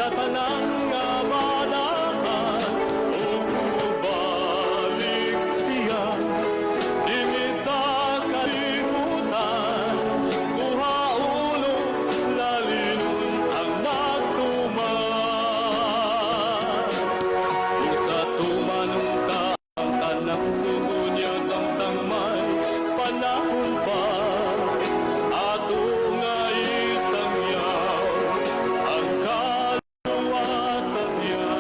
Sa tanan nga balaan ug mobalik siya dinhi sa kalibutan, kuha ulo lalinon ang nagtuman. Ug sa tumanon ta ang tanang sugo niya samtang may panahon pa, ato nga isangyaw ang kaluwasan niya.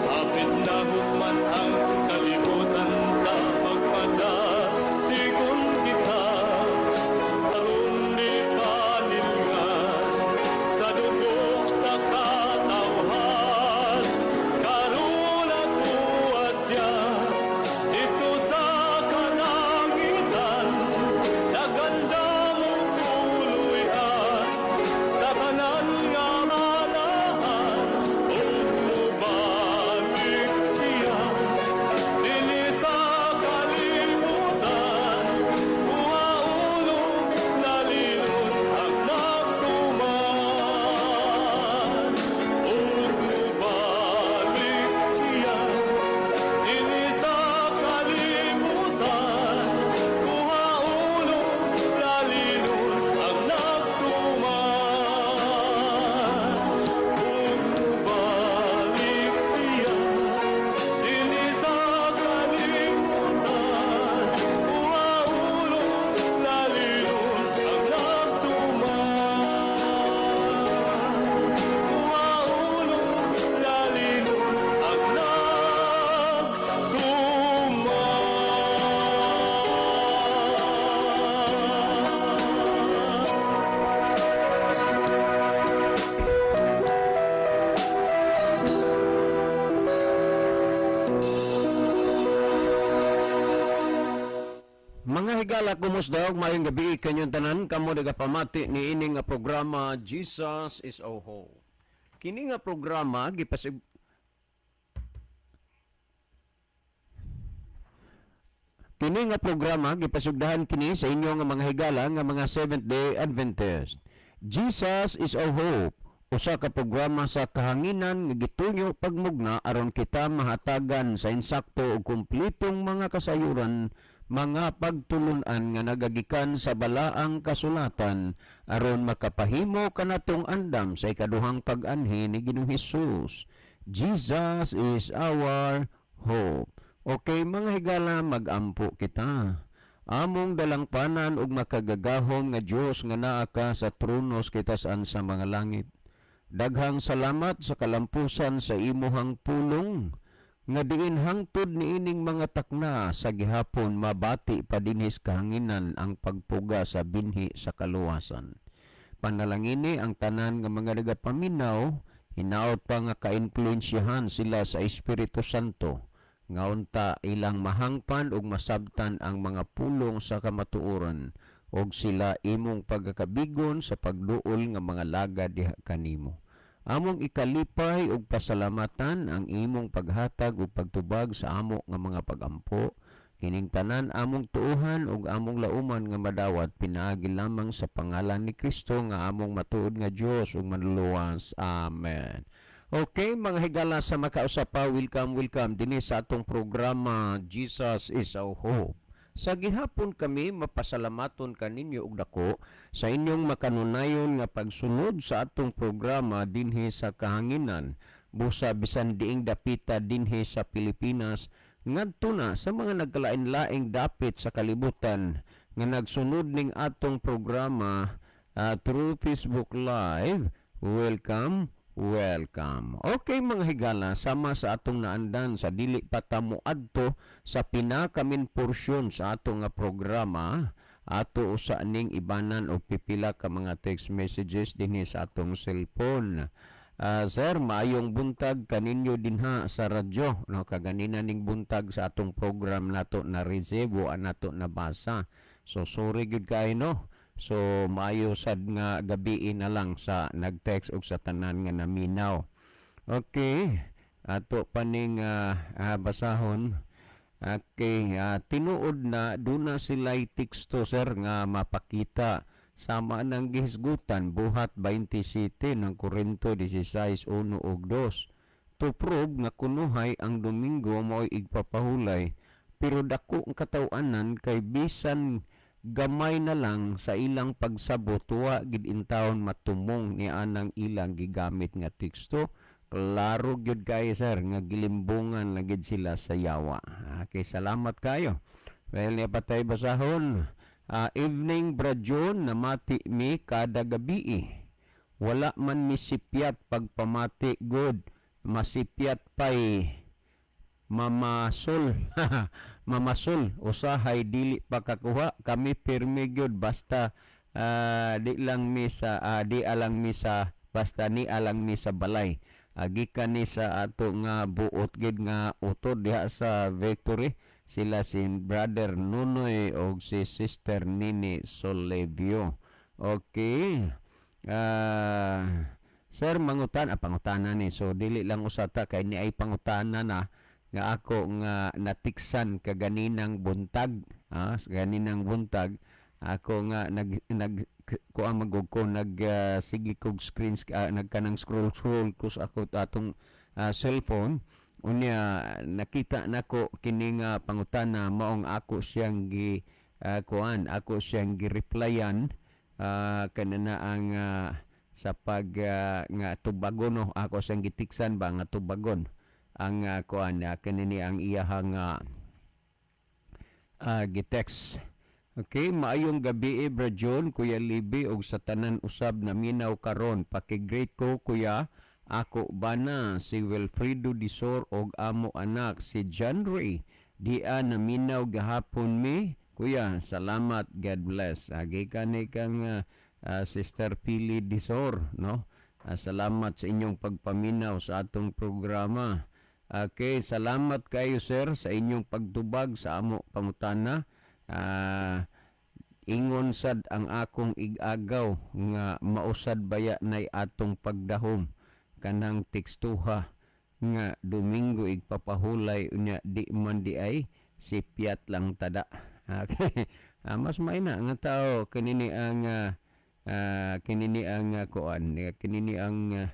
Hapit na hukman ang kalibutan ta, magpadasigon kita aron ni panilngan sa dugo sa katawhan. Karon buhat siya didto sa kalangitan, nagandam og puloy-an sa tanan nga balaan ug mobalik siya dinhi sa kalibutan, kuha ulo lalinon ang nagtuman ug mobalik siya dinhi sa kalibutan, kuha ulo lalinon ang nagtuman ug mobalik siya dinhi sa kalibutan, kuha ulo lalinon ang nagtuman, kuha ulo lalinon ang nagtuman. Mga higala, kumusta og maayong gabi kanyong tanan kamo nagapamati ni ini nga programa, Jesus is Our Hope. Kini nga programa gipasig Kini nga programa gipasugdahan kini sa inyo nga mga higala nga mga Seventh Day Adventist. Jesus is Our Hope, usa ka programa sa kahanginan nga gitunyo pagmugna aron kita mahatagan sa insakto ug kumpletong mga kasayuran, mga pagtulun-an nga nagagikan sa balaang kasulatan aron makapahimo kanatong andam sa ikaduhang pag-anhi ni Ginoong Hesus. Jesus is our hope. Okay, mga higala, magampo kita. Among dalangpanan ug makagagahom nga Dios nga naa ka sa trono sa kitasan sa mga langit. Daghang salamat sa kalampusan sa imuhang pulong nga diin hangtod niining mga takna sa gihapon mabati pa dinhi sa kahanginan ang pagpuga sa binhi sa kaluwasan. Panalangini ang tanan nga mga nagapaminaw, hinaot pa nga kainfluensyahan sila sa Espiritu Santo nga unta ilang mahangpan ug masabtan ang mga pulong sa kamatuoran ug sila imong pagkakabigon sa pagduol nga mga laga diha kanimo. Among ikalipay ug pasalamatan ang imong paghatag ug pagtubag sa amo nga mga pagampo. Kining tanan among tuohan ug among lauman nga madawat pinaagi lamang sa pangalan ni Kristo nga among matuod nga Dios ug manluluwas. Amen. Okay, mga higala sa makausa pa, welcome, welcome dinhi sa atong programa, Jesus is Our Hope. Sa gihapon kami mapasalamaton kaninyo og dako sa inyong makanunayon nga pagsunod sa atong programa dinhi sa kahanginan. Busa bisan diing dapita dinhi sa Pilipinas ngadto na sa mga nagkalain-laing dapit sa kalibutan nga nagsunod ning atong programa through Facebook Live. Welcome, welcome. Okay, mga higala, sama sa atong naandan sa dili pa ta moadto sa pinakamin porsyon sa atong nga programa, ato usa ning ibanan og pipila ka mga text messages dinhi sa atong cellphone. Sir, maayong buntag kaninyo dinha sa radyo. No, kaganina ning buntag sa atong program nato na receive o nato nabasa. So sorry gyud kaayo, no. So maayo sad nga gabii na lang sa nag-text og sa tanan nga naminaw. Okay. Ato pa ning basahon. Okay, tinuod na duna sila'y teksto, sir, nga mapakita Sama nang gihisgutan Buhat 27 ng Korinto 16:1 ug 2 to prove nga kunuhay ang Domingo mao'y igpapahulay, pero dako ang kataw-anan kay bisan gamay na lang sa ilang pagsabot, wa gid intawon matumong ni anang ilang gigamit nga teksto. Klaro gyud kayo, sir, nga gilimbungan na gid sila sa yawa. Okay, salamat kayo. Well, niya patay basahon. Evening, Brad John, namati mi kada gabi. Wala man mi sipyat pagpamati good. Masipyat pa'y mamasol. Mamasol usahay dili pa kakuha kami pirmi gyud, basta di lang mi sa di alang mi sa basta ni alang mi sa balay. Gikan ni sa ato nga buot gid nga utod diha sa Victory, sila si Brother Nunoy og si Sister Nini Solevio. Okay. Sir, mangutan, pangutana ni. So dili lang usata kay ni ay pangutana na nga ako nga natiksan kaganinang buntag. Ganinang buntag ako nga nag nag kuan magug ko nag sige kog screen, nagkanang scroll scroll ko sa ako atong cellphone. Unya nakita nako kini nga pangutana, maong ako siyang gi kuan, ako siyang gi-replyan kanana ang sa pag nga tubagon, no, ako siyang gitiksan ba nga tubagon ang kuan, kanini ang iyahang gitext. Okay, maayong gabi eh, Bro John, Kuya Libi ug sa tanan usab na minaw karon. Paki-greet ko, kuya, ako bana si Wilfredo Disor og amo anak si John Ray. Dia naminaw gahapon mi. Kuya, salamat, God bless. Agi kani kang Sister Pili Disor, no? Salamat sa inyong pagpaminaw sa atong programa. Okay, salamat kayo, sir, sa inyong pagtubag sa amo pangutana. Ingon sad ang akong igagaw nga mausad baya nay atong pagdahom kanang tekstuha nga Domingo igpapahulay, unya di man di ay sipyat lang tada. Okay. Mas maina nga tao kinini ang kinini ang kuan, kinini ang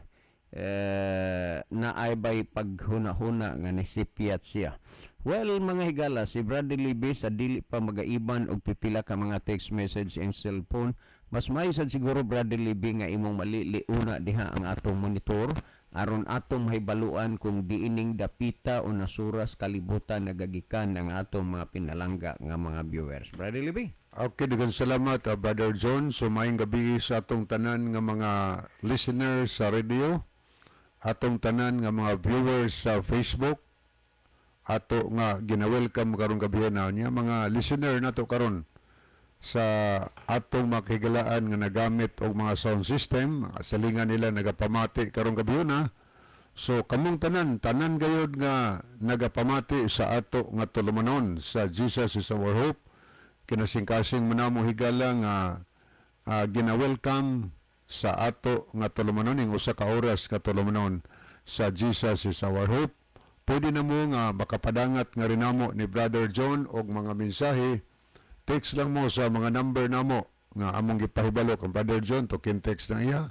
naay bay paghuna-huna nga nisipyat siya. Well, mga higala, si Brother Libby sa dili pa magaiban og pipila ka mga text message and cellphone. Mas maayo sad siguro, Brother Libby, nga imong maliliuna diha ang atong monitor aron atong mahibaluan kung diining dapita o nasuras kalibutan nagagikan ang atong mga pinalangga nga mga viewers. Brother Libby. Okay, daghang salamat, Brother John. So maayong gabi sa atong tanan nga mga listeners sa radio, atong tanan nga mga viewers sa Facebook, ato nga gina-welcome karong gabi na niya mga listener nato karon sa atong makigalaan nga nagamit og mga sound system, salingan nila nagapamati karong gabi na. So kamong tanan, tanan gayod nga nagapamati sa ato nga tulumanon sa Jesus Is Our Hope, kinasingkasing mo namo, higala, nga gina-welcome sa ato nga tulumanon ing usa ka oras nga tulumanon sa Jesus Is Our Hope. Pwede na mo nga makapadangat nga rin namo ni Brother John og mga mensahe. Text lang mo sa mga number namo nga among gipahibalo kang Brother John to kin text na iya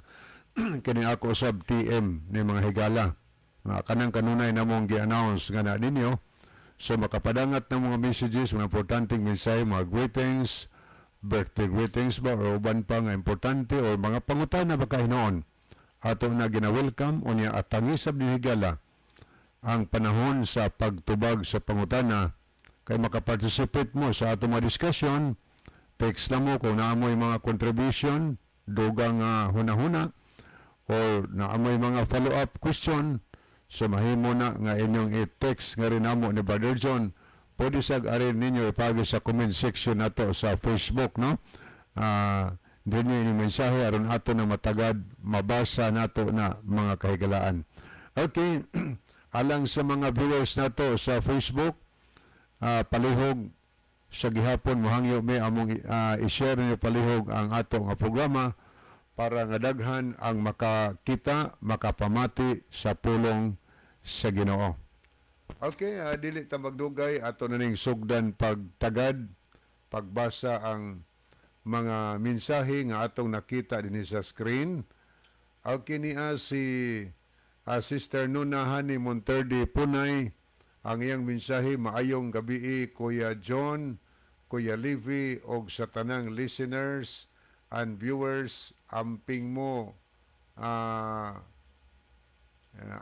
kini ako sab TM ni mga higala nga kanang kanunay namong gi-announce nga na ninyo. So makapadangat ng mga messages, mga importanteng mensahe, mga greetings, birthday greetings ba or uban pa nga importante or mga pangutana ba kahinoon. Ato na gina-welcome unya at tangisab ni higala ang panahon sa pagtubag sa pangutana kay makaparticipate mo sa atong mga discussion. Text lang mo kung naamoy mga contribution, dugang hunahuna or naamoy mga follow-up question. So mahimo na nga inyong i-text nga rin namo ni Brother John. Pwede sa arin ninyo ipagi sa comment section nato sa Facebook, no? Din inyong mensahe aron ato na matagad mabasa nato na, mga kahigalaan. Okay, alang sa mga viewers nato sa Facebook, palihog sa gihapon mohangyo mi among i-share niyo palihog ang ato nga programa para nga daghan ang makakita, makapamati sa pulong sa Ginoo. Okay, dili ta magdugay, ato na ning sugdan pagtagad, pagbasa ang Mga mensahe nga atong nakita dinhi sa screen. Okay, niya si Sister Nuna Hani Monterde Punay. Ang iyang mensahe, "Maayong gabi, Kuya John, Kuya Levi og sa tanang listeners and viewers. Amping mo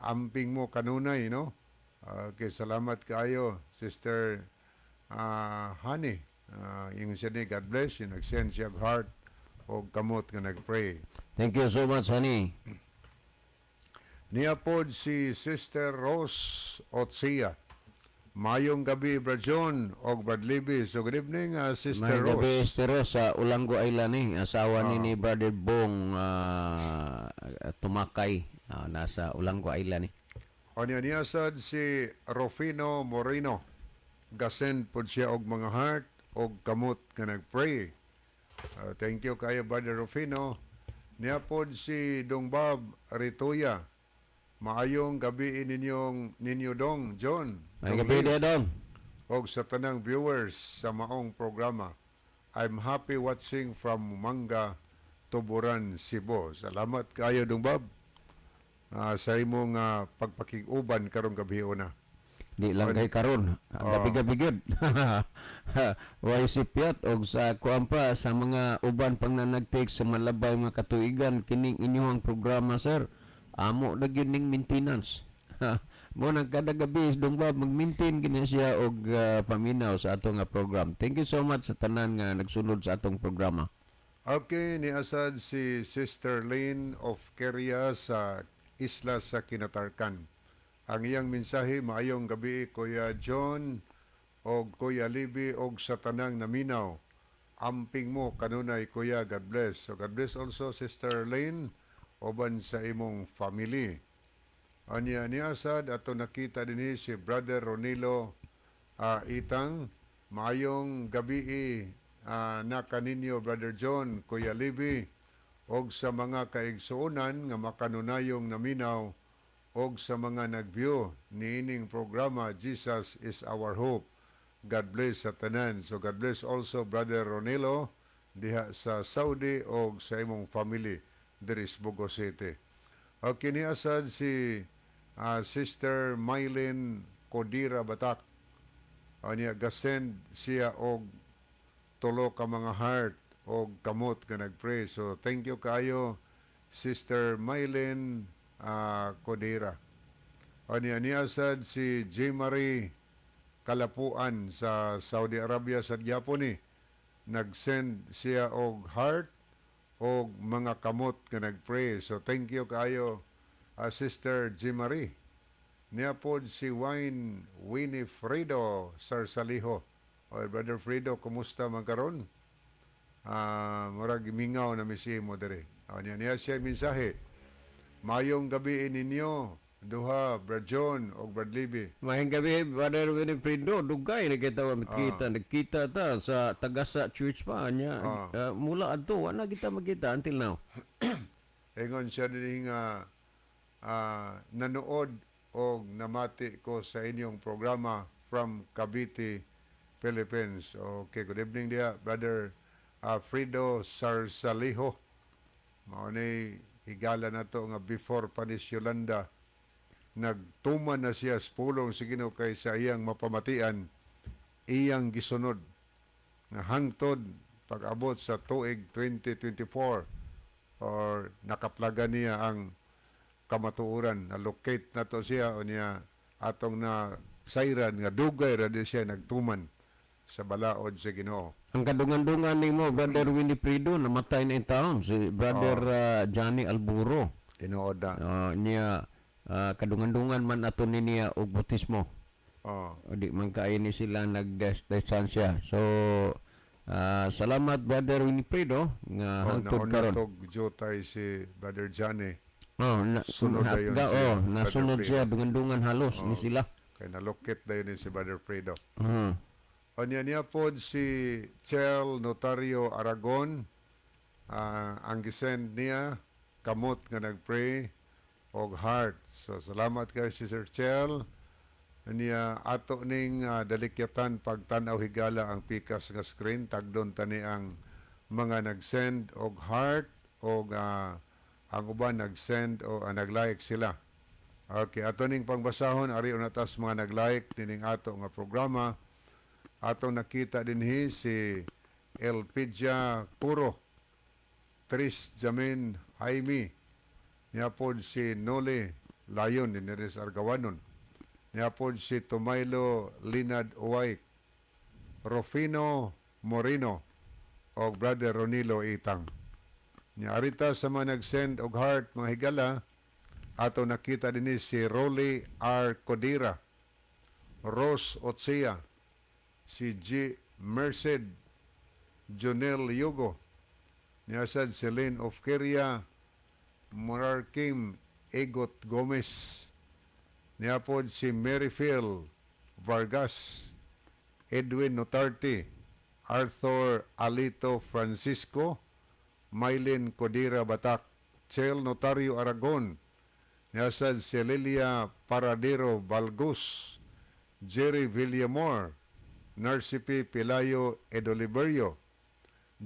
amping mo kanunay," no? Okay, salamat kaayo, Sister Honey. Ingon siya ni, "God bless you." Nag-send siya og heart og kamot nga nag-pray. Thank you so much, honey. Niya pod si Sister Rose Otsia. "Mayong gabi, Brad John og Brad Libby." So good evening, Sister May gabi, Rose. Sister Rose, sa Olango Island ni. Asawa ni Brother Bong Tumakay. Nasa Olango Island ni. O niya niya sad si Rufino Moreno. Gasend pod siya og mga heart og kamot nga nagpray. Thank you kayo, Brother Rufino. Niya pod si Dong Bob Rituya. "Maayong gabi ninyo, Dong John. May Dong gabi Lee, diya, Dong. og sa tanang viewers sa maong programa. I'm happy watching from Manga, Tuburan, Cebu." Salamat kayo, Dong Bob, sa imong pagpakig-uban karong gabi una. Di lang kay karon, gabi-gabi gyud. Way sipyat og sa kuan pa sa mga uban pang nanagtik sa malabay mga katuigan kining inyong programa, sir. Amo na gyud ning maintenance. Mo nang kada gabi, Dong Bob, mag-maintain gini siya og paminaw sa atong nga program. Thank you so much sa tanan nga nagsunod sa atong programa. Okay, ni asad si Sister Lynn of Keria sa Isla sa Kinatarkan. Ang iyang mensahe, "Maayong gabi, Kuya John og Kuya Libby og sa tanang naminaw. Amping mo kanunay, Kuya. God bless." So God bless also, Sister Lynn, uban sa imong family. Anya ni asad ato nakita dinhi si Brother Ronilo Itang. "Maayong gabi na kaninyo, Brother John, Kuya Libby og sa mga kaigsuonan nga makanunayong naminaw og sa mga nag-view niining programa Jesus is Our Hope. God bless sa tanan." So God bless also, Brother Ronilo, diha sa Saudi og sa imong family diri sa Bogo City. Okay, ni asad si Sister Mylene Codira Batak. Anya gasend siya og tulo ka mga heart og kamot nga nagpray. So thank you kayo, Sister Mylene Codira. Anya niya sad si J. Marie Kalapuan sa Saudi Arabia sa gyapon ni. Nag-send siya og heart og mga kamot nga nagpray. So thank you kayo, Sister J. Marie. Niya pod si Wayne Winifredo Sarsaliho. Oy, Brother Fredo, kumusta man karon? Murag mingaw na mi mo diri. Niya niya siya mensahe. "Mayong gabi ninyo duha, Brad John og Brad Libby." Maayong gabi, Brother Winifredo. Dugay na kita wa makita. Nagkita ta sa Tagasa Church pa niya. Mula adto wa na kita magkita until now. Ingon siya dinhi nga "Nanood og namati ko sa inyong programa from Cavite, Philippines." Okay, good evening diha, Brother Fredo Sarsaliho. Mao ni higala nato nga before pa ni Yolanda nagtuman na siya sa pulong sa Ginoo, kay sa iyang mapamatian iyang gisunod nga hangtod pag-abot sa tuig 2024 or nakaplaga niya ang kamatuoran. Na locate na to siya o niya atong na sayran nga dugay ra di siya nagtuman sa balaod sa Ginoo. Ang kadungan-dungan nimo, Brother Winifredo, namatay na taon si Brother Johnny Alburo. Tinuod na. Niya kadungan-dungan man ato ni niya og bautismo. O di man kaayo ni sila nagdistansya. So salamat, Brother Winifredo, nga hangtod nauna karon. tog jutay si Brother Johnny. Oh, na, Sunod dayon hapga, si oh, Brother nasunod Fredo. siya, dungan-dungan halos ni sila. Kay nalocate dayon ni si Brother Fredo. Onya niya pod si Chel Notario Aragon. Ang gisend niya kamot nga nagpray og heart. So salamat kay si Sir Chel. Niya ato ning dalikyatan pagtan-aw, higala, ang pikas nga screen, tagdon tani ang Mga nag-send og heart og ang uban nag-send o nag-like sila. Okay, ato ning pangbasahon ari una tas mga nag-like nining ato nga programa. Atong nakita dinhi si Elpidia Curo, Tris Jamin Jaime, niya pod si Nole Layon dinhi sa Argawanon. Niya pod si Tomaylo Linad Uway, Rufino Moreno og Brother Ronilo Itang. Nya arita sa mga nag-send og heart, mga higala, ato nakita dinhi si Rolly R. Codira, Rose Otsia, si G. Merced, Jonel Yugo, niya sad si Lynn of Kiria, Monarchim Egot Gomez, niya pod si Mary Phil Vargas, Edwin Notarte, Arthur Alito Francisco, Mylene Codira Batak, Chel Notario Aragon, niya sad si Lilia Paradero Balgus, Jerry Villamor, Narcipe Pelayo Edoliberio,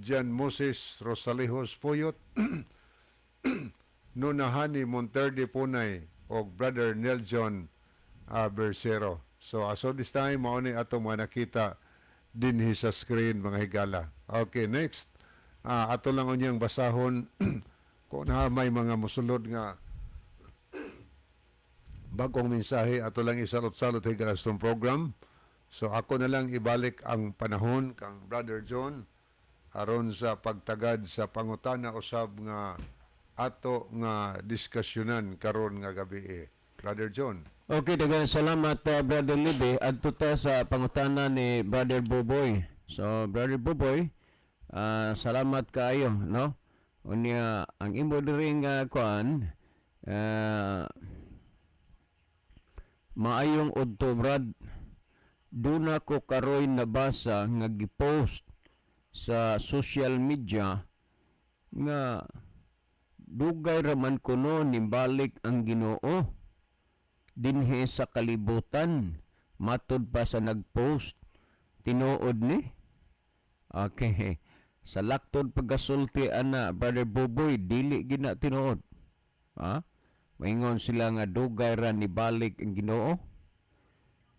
Jan Moses Rosalejos Puyot, Nunahani Monterde Punay, og Brother Neljon Bersero. So, as of this time, mao ni ato mga nakita dinhi sa screen, mga higala. Okay, next. Ato lang unyang basahon kung na may mga musulod nga bagong mensahe, ato lang isalot-salot, higala, sa program. So ako na lang ibalik ang panahon kang Brother John aron sa pagtagad sa pangutana usab nga ato nga diskusyonan karon nga gabi eh. Brother John. Okay, daghang salamat, Brother Libe. Adto ta sa pangutana ni Brother Boboy. So, Brother Boboy, salamat kaayo, no? Unya ang imo diri nga kuan, "Maayong udto, Brad. Duna ko karoy nabasa nga gipost sa social media nga dugay raman kuno nibalik ang Ginoo dinhi sa kalibutan. Matod pa sa nagpost, tinuod ni?" Okay. Sa laktod pagkasulti ana, Brother Boboy, dili gina tinuod. Ha? Maingon sila nga dugay ra nibalik ang Ginoo.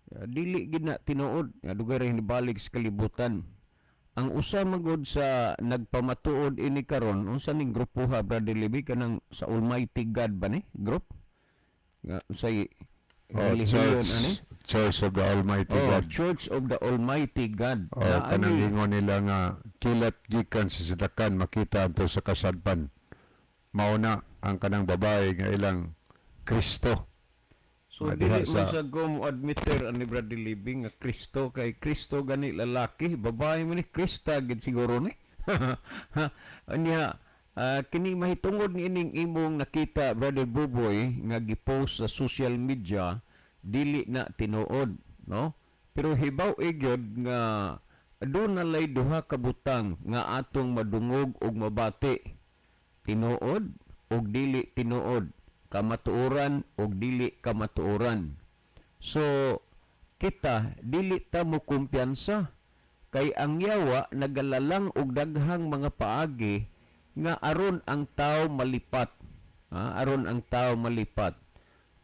Dili gina tinuod nga dugay ra nibalik sa kalibutan. Ang usa magod sa nagpamatuod ini karon, unsa ning grupo ha, Brother Libby, kanang sa Almighty God ba ni group? Nga unsay Oh, relihiyon Church, ani? Church of the Almighty Oh, God. Church of the Almighty God. Oh, Na kanang ani- ingon nila nga kilat gikan sa sidakan makita anto sa kasadpan. Mauna ang kanang babae nga ilang Kristo. So Nga diha dili man sa ko mo admitter ani, Brother Living, nga Kristo, kay Kristo gani lalaki, babae man ni Krista gid siguro ni. Anya kini mahitungod ni ining imong nakita, Brother Buboy, nga gipost sa social media, dili na tinuod, no? Pero hibaw gyud nga doon na lay duha ka butang nga atong madungog ug mabati: tinuod ug dili tinuod, kamatuoran ug dili kamatuoran. So kita dili ta mo kumpiyansa kay ang yawa nagalalang og daghang mga paagi nga aron ang tao malipat. Ha? Aron ang tao malipat.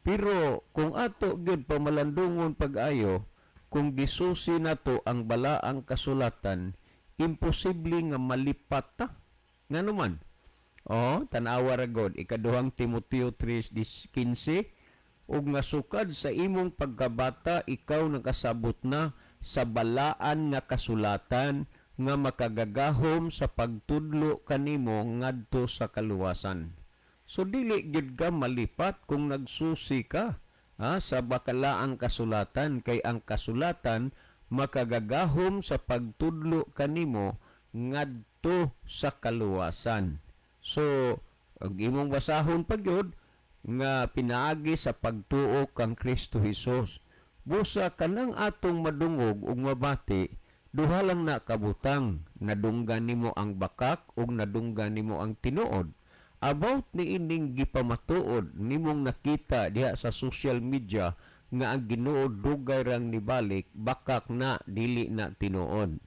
Pero kung ato gyud pamalandungon pag-ayo, kung gisusi nato ang balaang kasulatan, imposible nga malipat ta. Ngano man? Oh, tan-awa ra god, Ikaduhang Timoteo 3:15, "Ug nga sukad sa imong pagkabata ikaw nakasabot na sa balaan nga kasulatan nga makagagahom sa pagtudlo kanimo ngadto sa kaluwasan." So dili gyud ka malipat kung nagsusi ka, ha, sa bakalaang kasulatan, kay ang kasulatan makagagahom sa pagtudlo kanimo ngadto sa kaluwasan. So ang imong basahon pa gyud nga pinaagi sa pagtuo kang Kristo Hesus. Busa kanang atong madungog ug mabati, duha lang na kabutang: nadunggan nimo ang bakak ug nadunggan nimo ang tinuod. About ni ining gipamatuod nimong nakita diha sa social media nga ang Ginoo dugay rang nibalik, bakak na, dili na tinuod.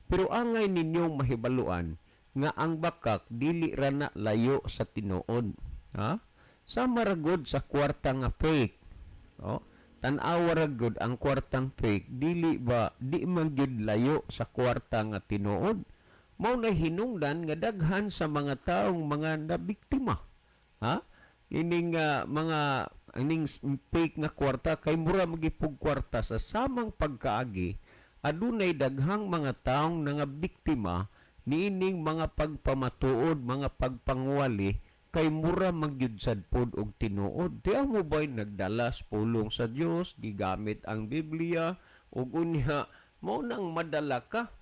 Pero angay ninyong mahibaluan nga ang bakak dili ra na layo sa tinuod, ha? Sama ra gud sa kwarta nga fake. Oh, tan-awa ra gud ang kwartang fake, dili ba di man gyud layo sa kwarta nga tinuod? Mao na hinungdan nga daghan sa mga taong mga nabiktima, ha, ining mga ining fake nga kwarta kay mura magipug kwarta sa samang pagkaagi. Adunay daghang mga taong nangabiktima niining mga pagpamatuod, mga pagpangwali, kay mura magyud sad pod og tinuod. Di mo ba'y nagdala sa pulong sa Dios, gigamit ang Biblia ug unya mao nang madala ka?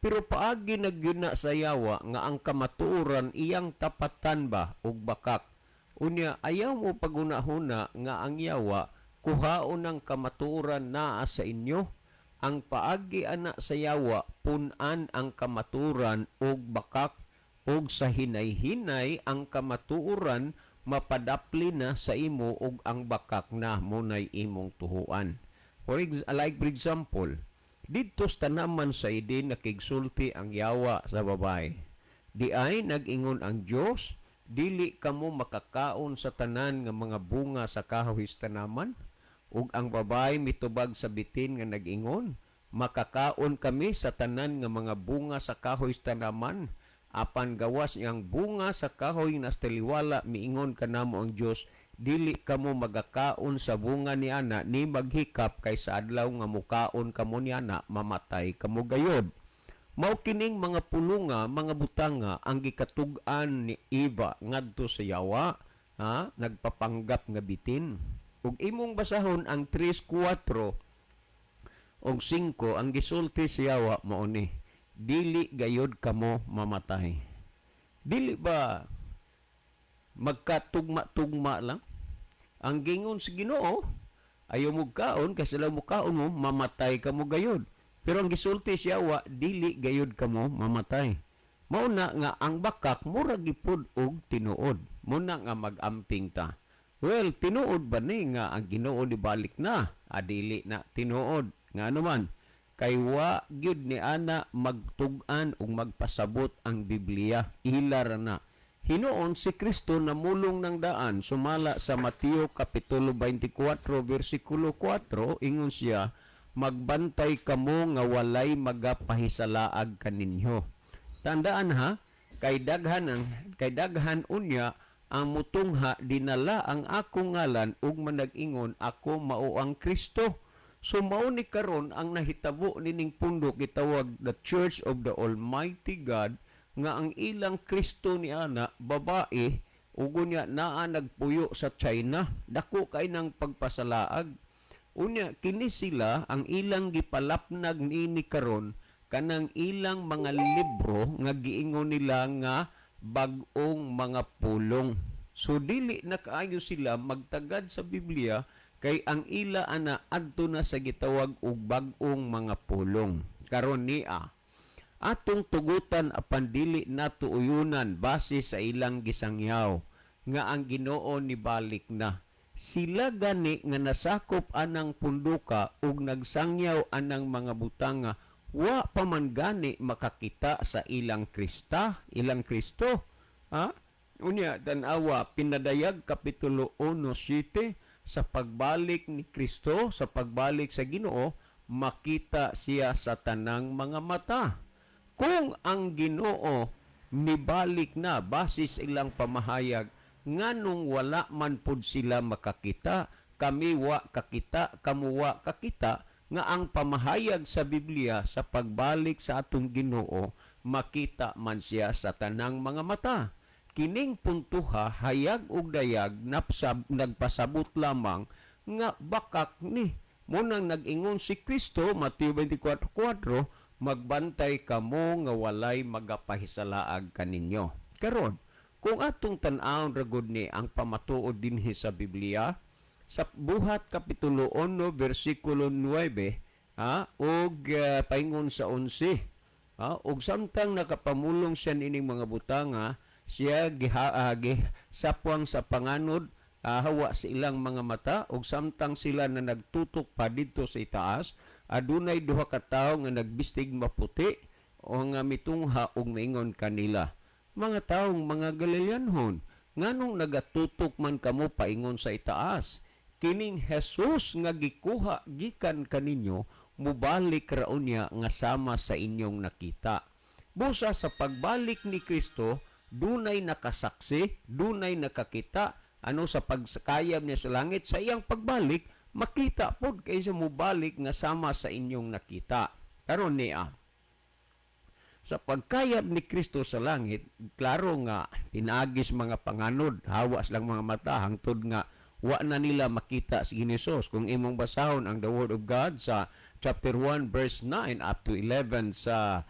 Pero paagi na gyud na sa yawa nga ang kamatuoran iyang tapatan ba og bakak. Unya ayaw mo pagunahuna nga ang yawa kuhaon ang kamatuoran naa sa inyo. Ang paagi ana sa yawa, pun-an ang kamatuoran og bakak, og sa hinay-hinay ang kamatuoran mapadapli na sa imo og ang bakak na munay imong tuhuan. Like for example, didto sa tanaman sa Eden, nakigsulti ang yawa sa babae. "Di ay nag-ingon ang Dios, dili kamo makakaon sa tanan nga mga bunga sa kahoy sa tanaman?" Ug ang babae mitubag sa bitin nga nag-ingon, "Makakaon kami sa tanan nga mga bunga sa kahoy sa tanaman, apan gawas iyang bunga sa kahoy na taliwala, miingon kanamo ang Dios, dili kamo magakaon sa bunga ni ana ni maghikap, kay sa adlaw nga mukaon kamo niana, mamatay kamo gayod." Mao kining mga pulunga, mga butanga ang gikatug-an ni Eva ngadto sa yawa, ha, nagpapanggap nga bitin. Ug imong basahon ang 3:4 og 5, ang gisulti sa yawa mao ni, "Dili gayod kamo mamatay." Dili ba magkatugma-tugma lang? Ang gingon sa Ginoo, ayaw mo kaon kasi sila mo kaon mo, mamatay kamo gayod. Pero ang gisulti siya wa, "Dili gayod kamo mamatay." Mao na nga ang bakak mura gipud og tinuod. Muna nga mag-amping ta. Well, tinuod ba ni nga ang Ginoo balik na? Adili na tinuod. Nga ano man, kay wa gyud ni ana magtug-an ug magpasabot ang Biblia. Ila ra na. Hinuon si Kristo namulong ng daan sumala sa Mateo kapitulo 24 versikulo 4, ingon siya, "Magbantay kamo nga walay magapahisalaag kaninyo." Tandaan ha, kay daghan unya ang mutungha dinala ang akong ngalan ug manag-ingon, 'Ako mao ang Kristo.' So mao ni karon ang nahitabo nining pundo gitawag the Church of the Almighty God, nga ang ilang Kristo ni ana babae ug unya naa nagpuyo sa China. Dako kay nang pagpasalaag. Unya kini sila ang ilang gipalapnag niini karon kanang ilang mga libro nga giingon nila nga bag-ong mga pulong. So dili na kaayo sila magtagad sa Biblia kay ang ila ana adto na sa gitawag og bag-ong mga pulong. Karon nia atong tugutan apan dili nato uyunan base sa ilang gisangyaw nga ang Ginoo nibalik na. Sila gani nga nasakop anang punduka ug nagsangyaw anang mga butanga, wa pa man gani makakita sa ilang Krista, ilang Kristo. Ha? Unya tan-awa Pinadayag kapitulo 1:7, sa pagbalik ni Kristo, sa pagbalik sa Ginoo, makita siya sa tanang mga mata. Kung ang Ginoo nibalik na base sa ilang pamahayag, nganong wala man pud sila makakita? Kami wa kakita, kamo wa kakita nga ang pamahayag sa Biblia, sa pagbalik sa atong Ginoo, makita man siya sa tanang mga mata. Kining puntuha hayag og dayag nagpasabot lamang nga bakak ni. Munang nag-ingon si Kristo, Mateo 24:4, "Magbantay kamo nga walay magapahisalaag kaninyo." Karon, kung atong tan-awon ra gud ni ang pamatuod dinhi sa Biblia, sa Buhat kapitulo 1 versikulo 9, ha, ug paingon sa 11, ha, ug samtang nakapamulong siya nining mga butanga, siya sapwang sa panganod, hawa sa ilang mga mata, ug samtang sila na nagtutok pa didto sa itaas, adunay duha ka tawo nga nagbistig maputi. o nga mitungha og maingon kanila, "Mga taong mga Galileanhon, nganong nagatutok man kamo paingon sa itaas? Kining Jesus nga gikuha gikan kaninyo, mubalik ra unya nga sama sa inyong nakita." Busa sa pagbalik ni Kristo, dunay nakasaksi, dunay nakakita, ano sa pagsakayab niya sa langit, sa iyang pagbalik, makita pod kay siya mubalik nga sama sa inyong nakita. Karon niya, sa pagkayab ni Kristo sa langit, klaro nga pinaagis mga panganod, hawas lang mga mata hangtod nga wa na nila makita si Hesus. Kung imong basahon ang the Word of God sa chapter 1 verse 9 up to 11 sa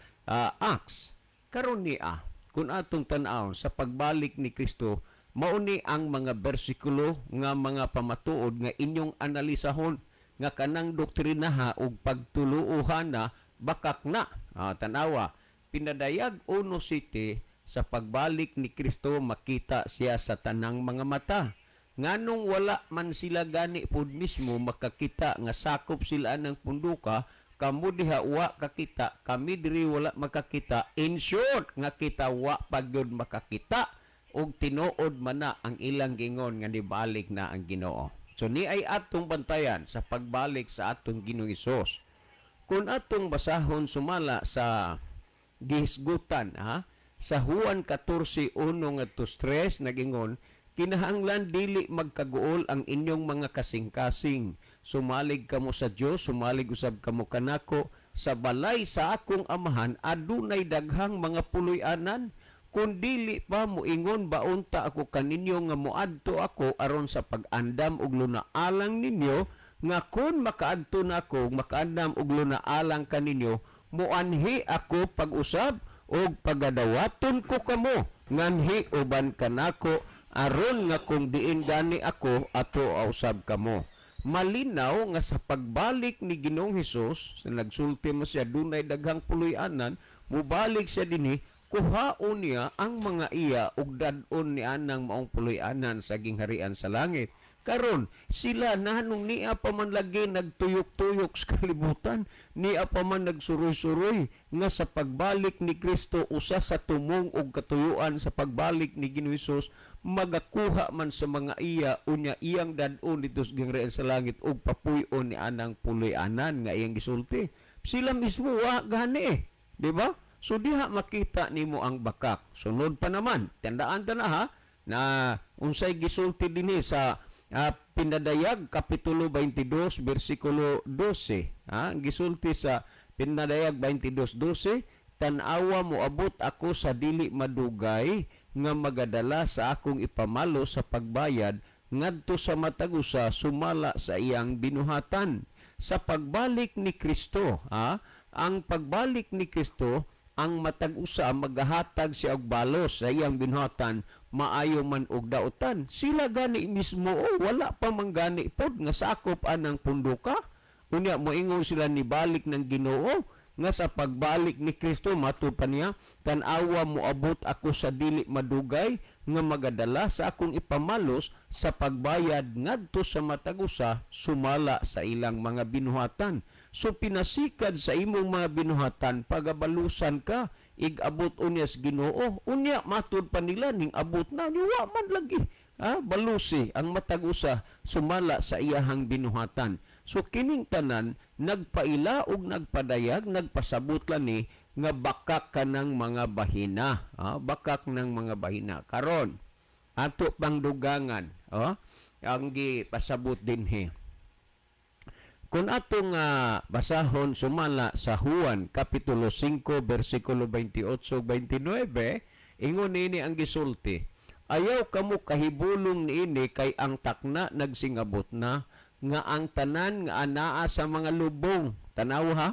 Acts. Karon niya, kung atong tan-awon sa pagbalik ni Kristo, mauni ang mga bersikulo nga mga pamatuod nga inyong analisahon nga kanang doktrinaha ug pagtuluohan na bakak na. Tanawa, Pinadayag 1:7, sa pagbalik ni Kristo makita siya sa tanang mga mata. Nganong wala man sila gani pod mismo makakita nga sakop sila ng punduka, kamo diha wa kakita, kami diri wala makakita. In short, nga kita wa pagyud makakita og tinuod man na ang ilang gingon nga nibalik na ang Ginoo. So ni ay atong bantayan sa pagbalik sa atong Ginoong Hesus. Kung atong basahon sumala sa gihisgutan ha sa Juan 14:1 ngadto 3, nagingon, "Kinahanglan dili magkaguol ang inyong mga kasing-kasing. Sumalig kamo sa Dios, sumalig usab kamo kanako. Sa balay sa akong Amahan adunay daghang mga puloy-anan. Kun dili pa, moingon ba unta ako kaninyo nga moadto ako aron sa pag-andam og lunaalang ninyo, nga kun makaadto na ako, makaandam og lunaalang kaninyo, muanhi ako pag-usab og pagadawaton ko kamo nganhi uban kanako, aron nga kung diin gani ako, ato usab kamo." Malinaw nga sa pagbalik ni Ginoong Hesus, sa nagsulti mo siya dunay daghang puloy-anan, mubalik siya dinhi, kuhaon niya ang mga iya ug dad-on ni anang maong puloy-anan sa gingharian sa langit. Karon sila nanong niya pa man lagi nagtuyok-tuyok sa kalibutan, niya pa man nagsuroy-suroy nga sa pagbalik ni Kristo, usa sa tumong og katuyuan sa pagbalik ni Ginoong Hesus, magakuha man sa mga iya unya iyang dad-on didto sa gingharian sa langit ug papuy-on ni anang puloy-anan nga iyang gisulti. Sila mismo wa gani eh, di ba? So diha makita nimo ang bakak. Sunod pa naman, tandaan ta na ha na unsay gisulti dinhi sa Pinadayag kapitulo 22 bersikulo 12. Ha, gisulti sa Pinadayag 22:12, "Tan-awa, moabot ako sa dili madugay nga magadala sa akong ipamalo sa pagbayad ngadto sa matag usa sumala sa iyang binuhatan." Sa pagbalik ni Kristo, ha, ang pagbalik ni Kristo, ang matag usa magahatag siya og balos sa iyang binuhatan, maayo man og dautan. Sila gani mismo, oh, wala pa man gani pod nga sakop anang punduka. Unya moingon sila nibalik ng Ginoo, nga sa pagbalik ni Kristo, matud pa niya, "Tan-awa, moabot ako sa dili madugay nga magadala sa akong ipamalos sa pagbayad ngadto sa matag usa sumala sa ilang mga binuhatan." So pinasikad sa imong mga binuhatan, pagabalusan ka igabot unya sa Ginoo. Unya matud pa nila ning abot na ni wa man lagi ha balusi ang matag usa sumala sa iyahang binuhatan. So kining tanan nagpaila og nagpadayag, nagpasabot lang ni nga bakak kanang mga bahina, ha? Bakak ng mga bahina. Karon ato pang dugangan, oh, ang gipasabot dinhi. Kung atong basahon sumala sa Juan kapitulo 5 bersikulo 28 29, ingon nini ang gisulti, "Ayaw kamo kahibulong niini, kay ang takna nagsingabot na nga ang tanan nga anaa sa mga lubong." Tanaw ha,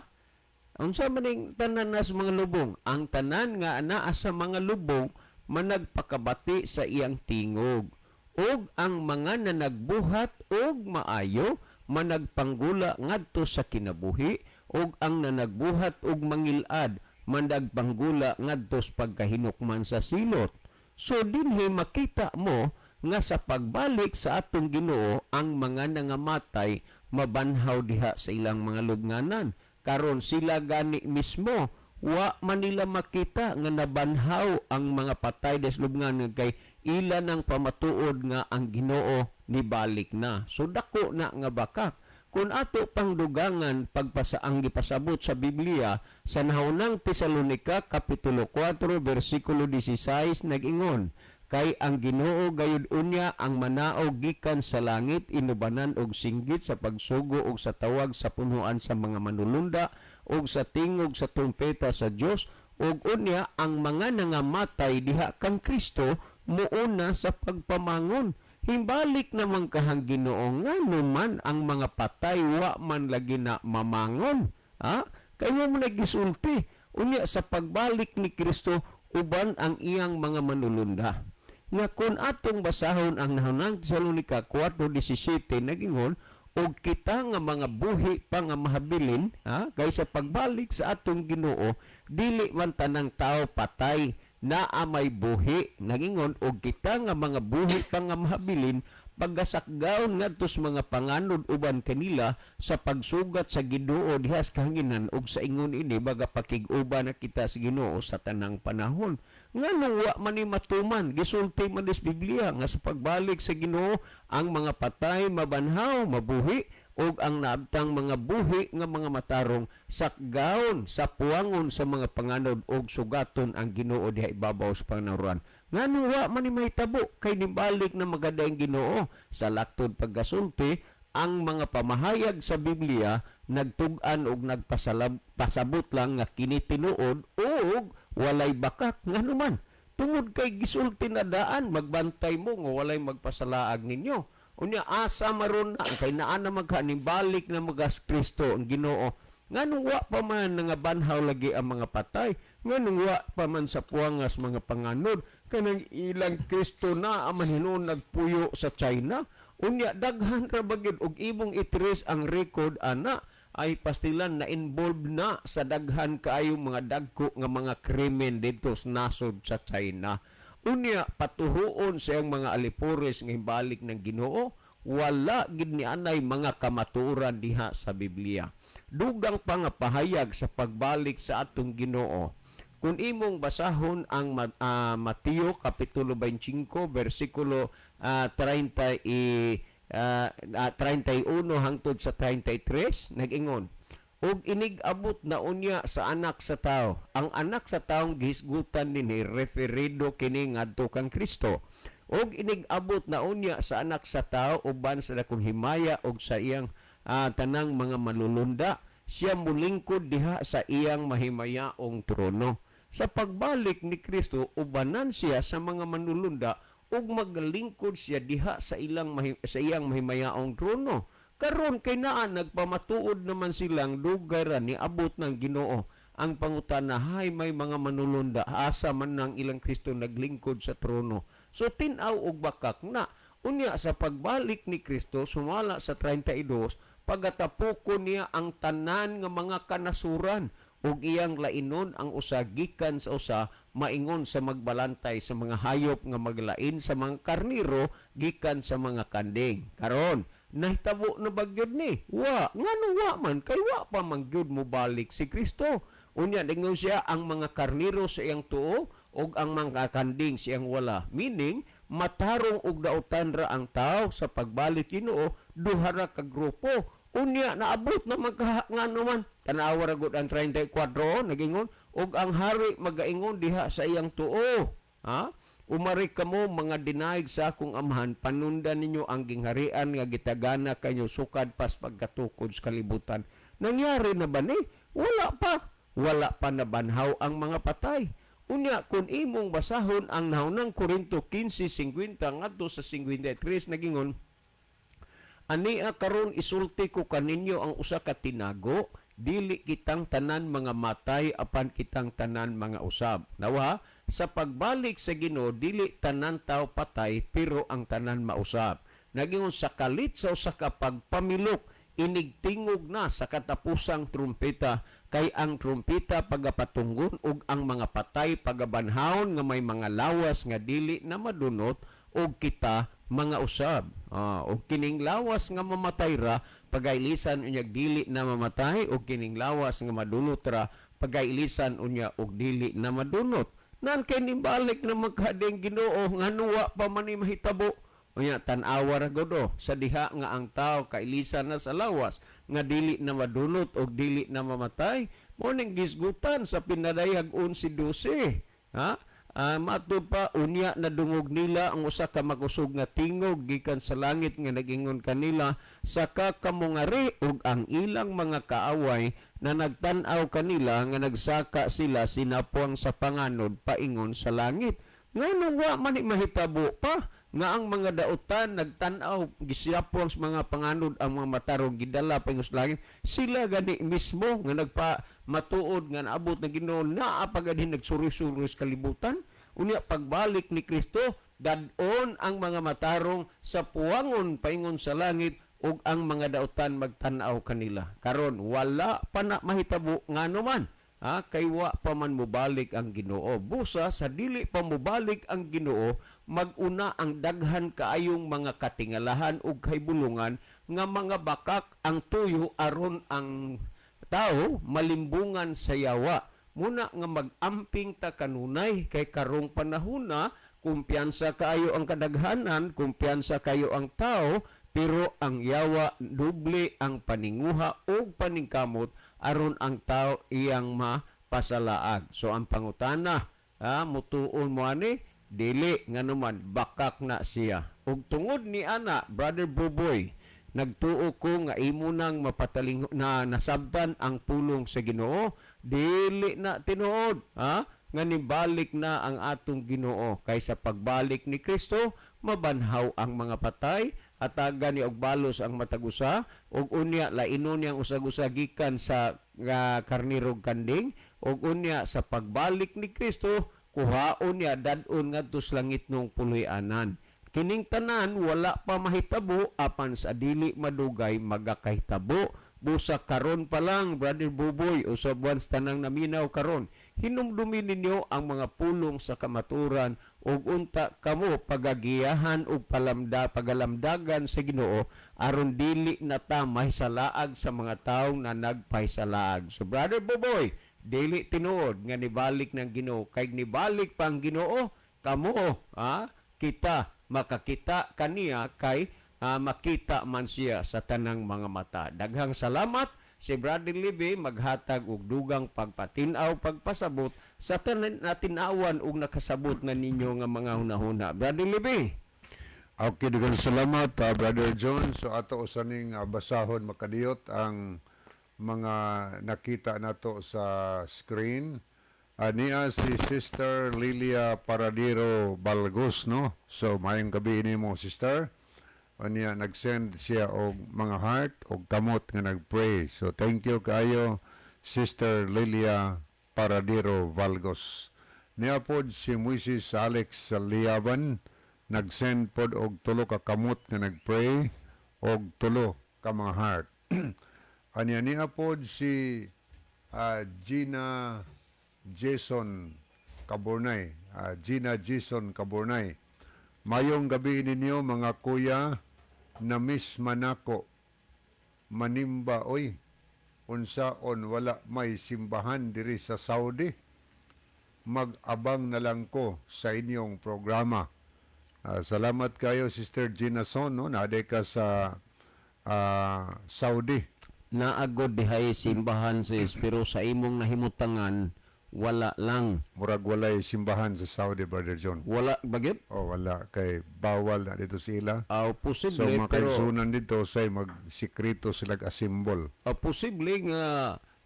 unsa man ning tanan na sa mga lubong? Ang tanan nga anaa sa mga lubong managpakabati sa iyang tingog, ug ang mga nanagbuhat og maayo managpanggula ngadto sa kinabuhi, ug ang nanagbuhat og mangilad managpanggula ngadto sa pagkahinukman sa silot. So dinhi makita mo nga sa pagbalik sa atong Ginoo, ang mga nangamatay mabanhaw diha sa ilang mga lubnganan. Karon sila gani mismo Wa man nila makita nga nabanhaw ang mga patay des lubngan kay ila nang pamatuod nga ang Ginoo nibalik na. So dako na nga bakak. Kung ato pang dugangan pagpasa ang gipasabot sa Biblia sa Nahunang Tesalonika kapitulo 4 bersikulo 16, nag-ingon, "Kay ang Ginoo gayud unya ang manaog gikan sa langit inubanan og singgit sa pagsugo og sa tawag sa punuan sa mga manulunda og sa tingog sa trumpeta sa Dios, ug unya ang mga nangamatay diha kang Kristo muuna sa pagpamangon." Himbalik naman kahang Ginoo, ngano man ang mga patay wa man lagi na mamangon? Ha, kay mo nagisulti unya sa pagbalik ni Kristo uban ang iyang mga manulunda. Nga kung atong basahon ang Nahunang Tesalonika 4:17, nagingon, "Og kita nga mga buhi pa nga mahabilin," ha, kay sa pagbalik sa atong Ginoo dili man tanang tao patay, naa may buhi. Nagingon, "Og kita nga mga buhi pa nga mahabilin pagasakgaon ngadto sa mga panganod uban kanila sa pagsugat sa Ginoo diha sa kahanginan, ug sa ingon ini baga pakig-uban na kita sa Ginoo sa tanang panahon." Nganong wa man ni matuman? Gisulti man dis Biblia nga sa pagbalik sa Ginoo ang mga patay mabanhaw, mabuhi, ug ang naabtang mga buhi nga mga matarong sakgaon sa puwangon sa mga panganod ug sugaton ang Ginoo diha ibabaw sa panaruan. Ngano wa man ni mahitabo kay nibalik na magada ang Ginoo? Sa laktod pagkasulti, ang mga pamahayag sa Biblia nagtug-an og nagpasabot lang nga kini tinuod ug walay bakak. Ngano man? Tungod kay gisulti na daan, "Magbantay mo nga walay magpasalaag ninyo." Unya asa maron na kay naa na maghanibalik na magas Kristo ang Ginoo? Nganong wa pa man nga banhaw lagi ang mga patay? Nganong wa pa man sa puangas mga panganod? Kanang ilang Kristo na aman hinuon nagpuyo sa China. Unya daghan ra ba gyud og imong itres ang record ana ay pastilan na involved na sa daghan kaayo mga dagko nga mga krimen didto sa nasod sa China. Unya patuhuon sa iyang mga alipores nga balik ng Ginoo, wala gid ni anay mga kamatuoran diha sa Biblia. Dugang pa nga pahayag sa pagbalik sa atong Ginoo. Kung imong basahon ang Mateo kapitulo 25 bersikulo 30 i 31 hangtod sa 33, nag-ingon, "Ug inig-abot na unya sa Anak sa Tao." Ang Anak sa taong gihisgutan nini, referido kini ngadto kang Kristo. "Ug inig-abot na unya sa Anak sa Tao uban sa dakong himaya ug sa iyang tanang mga malulunda, siya mulingkod diha sa iyang mahimayaong trono." Sa pagbalik ni Kristo, ubanan siya sa mga manulunda ug maglingkod siya diha sa iyang mahimayaong trono. Karon kay naa nagpamatuod naman silang dugay ra ni abot ng Ginoo. Ang pangutana, hay may mga manulunda, asa man nang ilang Kristo naglingkod sa trono? So tin-aw og bakak na. Unya sa pagbalik ni Kristo, sumala sa 32, pagatapoko niya ang tanan nga mga kanasuran ug iyang lainon ang usa gikan sa usa, maingon sa magbalantay sa mga hayop nga maglain sa mga karniro gikan sa mga kanding. Karon, nahitabo na ba gyud ni? Wa. Ngano wa man? Kay wa pa man gyud mobalik si Kristo. Unya ningon siya ang mga karniro sa iyang tuo ug ang mga kanding sa iyang wala. Meaning, matarong og dautan ra ang tao sa pagbalik Ginoo, duha ra ka grupo. Unya naabot na magkaha, ngano man? Tanawa ra gud ang 34, nagingon, "Ug ang hari magaingon diha sa iyang tuo. Ha? Umari kamo mga dinaig sa akong Amahan, panundan ninyo ang gingharian nga gitagana kanyo sukad pas pagkatukod sa kalibutan." Nangyari na ba ni? Wala pa. Wala pa nabanhaw ang mga patay. Unya kung imong basahon ang Nahunang Korinto 15:50 ngadto sa 53, nagingon, "Ania karon isulti ko kaninyo ang usa ka tinago, dili kitang tanan mga matay apan kitang tanan mga usab." Nawa, sa pagbalik sa Ginoo dili tanan tao patay pero ang tanan mausab. Nagingon, "Sa kalit sa usa ka pagpamilok, inigtingog na sa katapusang trumpeta, kay ang trumpeta pagapatunggon ug ang mga patay pagabanhawon nga may mga lawas nga dili na madunot ug kita mga usab. Og kining lawas nga mamatay ra pagailisan unyag dili na mamatay, ug kining lawas nga madunot ra Pagkailisan unya og dili na madunot. Nan kay nibalik na magkading Ginoo, ngano wa pa man ni mahitabo? Unya tan-awa ra gud oh, sa diha nga ang tao kailisan na sa lawas nga dili na madunot og dili na mamatay, mo ning gisgutan sa pinadayag 11:12, ha. Matud pa, unya nadungog nila ang usa ka makusog nga tingog gikan sa langit nga nagingon kanila, "Saka kamungari," ug ang ilang mga kaaway na nagtan-aw kanila nga nagsaka sila sinapuang sa panganod paingon sa langit. Nganong wa man ni mahitabo pa nga ang mga dautan nagtan-aw gisiapuang sa mga panganod ang mga matarong gidala paingon sa langit? Sila gani mismo nga nagpa matuod nga naabot na Ginoo, naa pa gani nagsuri-suri sa kalibutan. Unya pagbalik ni Kristo, dad-on ang mga matarong sa puwangon paingon sa langit ug ang mga dautan magtan-aw kanila. Karon wala pa na mahitabo, ngano man? Ha, kay wa pa man mobalik ang Ginoo. Busa sa dili pa mobalik ang Ginoo, mag-una ang daghan kaayong mga katingalahan ug kahibulungan nga mga bakak ang tuyo aron ang tao malimbungan sa yawa. Muna nga mag-amping ta kanunay kay karong panahona kumpiyansa kaayo ang kadaghanan, kumpiyansa kayo ang tao, pero ang yawa doble ang paninguha ug paningkamot aron ang tao iyang mapasalaag. So ang pangutana, ha, mutuon mo ani dili, nganuman bakak na siya. Ug tungod ni ana, Brother Buboy, nagtuo ko nga imo nang mapataling na nasabtan ang pulong sa Ginoo. Dili na tinuod, ha, nga nibalik na ang atong Ginoo, kay sa pagbalik ni Kristo mabanhaw ang mga patay, hatagan ni og balos ang matag usa, ug unya lainon niyang usag-usa gikan sa nga karnero ug kanding, ug unya sa pagbalik ni Kristo kuhaon niya, dad-on ngadto sa langitnong puloy-anan. Kining tanan wala pa mahitabo, apan sa dili madugay magakahitabo. Busa karon pa lang, Brother Buboy, usab buwan sa tanang naminaw karon, hinumdumi ninyo ang mga pulong sa kamaturan ug unta kamo pagagiyahan ug palamda pagalamdagan sa Ginoo aron dili na ta mahisalaag sa mga tawo na nagpahisalaag. So Brother Buboy, dili tinuod nga nibalik ng Ginoo, kay nibalik pa ang Ginoo, kamo, ha, kita makakita kaniya kay makita man siya sa tanang mga mata. Daghang salamat. Si Brother Libby maghatag og dugang pagpatin-aw, pagpasabot sa tanan na tinawan ug nakasabot na ninyo nga mga hunahuna. Brother Libby. Okay, daghang salamat, Brother John. So ato usaning basahon makadiyot ang mga nakita nato sa screen. Niya si Sister Lilia Paradiro Balgos, no? So maayong gabi nimo, Sister. Niya nag-send siya og mga heart og kamot nga nag-pray. So thank you kaayo, Sister Lilia Paradiro Valgos. Niya pod si Moises Alex Liaban, nag-send pod og tulo ka kamot nga nag-pray og tulo ka mga heart. Anya niya pod si Gina Jason Cabornay. Gina Jason Cabornay. "Mayong gabi ninyo, mga kuya, na-miss manako manimba oy, unsaon wala may simbahan diri sa Saudi? Mag-abang na lang ko sa inyong programa." Salamat kayo, Sister Gina Son, no? Naa ka sa Saudi. Naa gud dihay simbahan, sis, pero sa imong nahimutangan wala lang. Murag walay simbahan sa Saudi, Brother John. Wala ba gyud? Oh, wala kay bawal na dito sila. Aw, So posible mga pero kaigsunan dito say magsikreto sila asimbol. Posible nga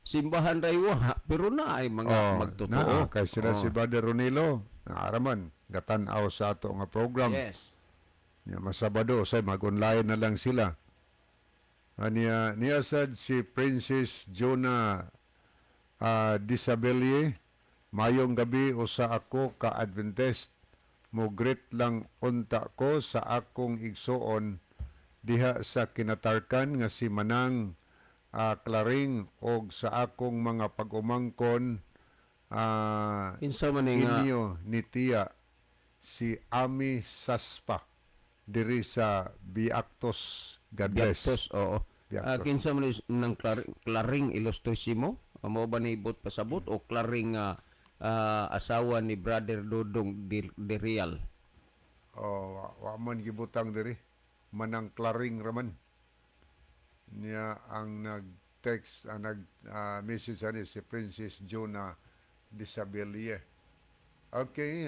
simbahan ray wa pero na ay mga Oh, magtotoo. naa, kay sila Oh. si Brother Ronilo, naaraman, gatan-aw sa ato nga program. Nya masabado say mag-online na lang sila. Aniya niya sad si Princess Jonah Disabelle, "Mayong gabi, usa ako ka Adventist. Mo greet lang unta ko sa akong igsuon diha sa Kinatarkan nga si Manang Claring og sa akong mga pag-umangkon Kinsa man ni nga inyo ni Tia si Ami Saspa diri sa Biactos. God bless." Biaktos, oo. Biaktos. Kinsa man ni ng Claring Ilustrisimo? Mao ba ni ibot pasabot o Klaring nga asawa ni Brother Dodong de Real? Oh, wa man gibutang diri. Manang Klaring raman. Niya ang nag-text, ang nag-message ani si Princess Jonah Disabilie. Okay,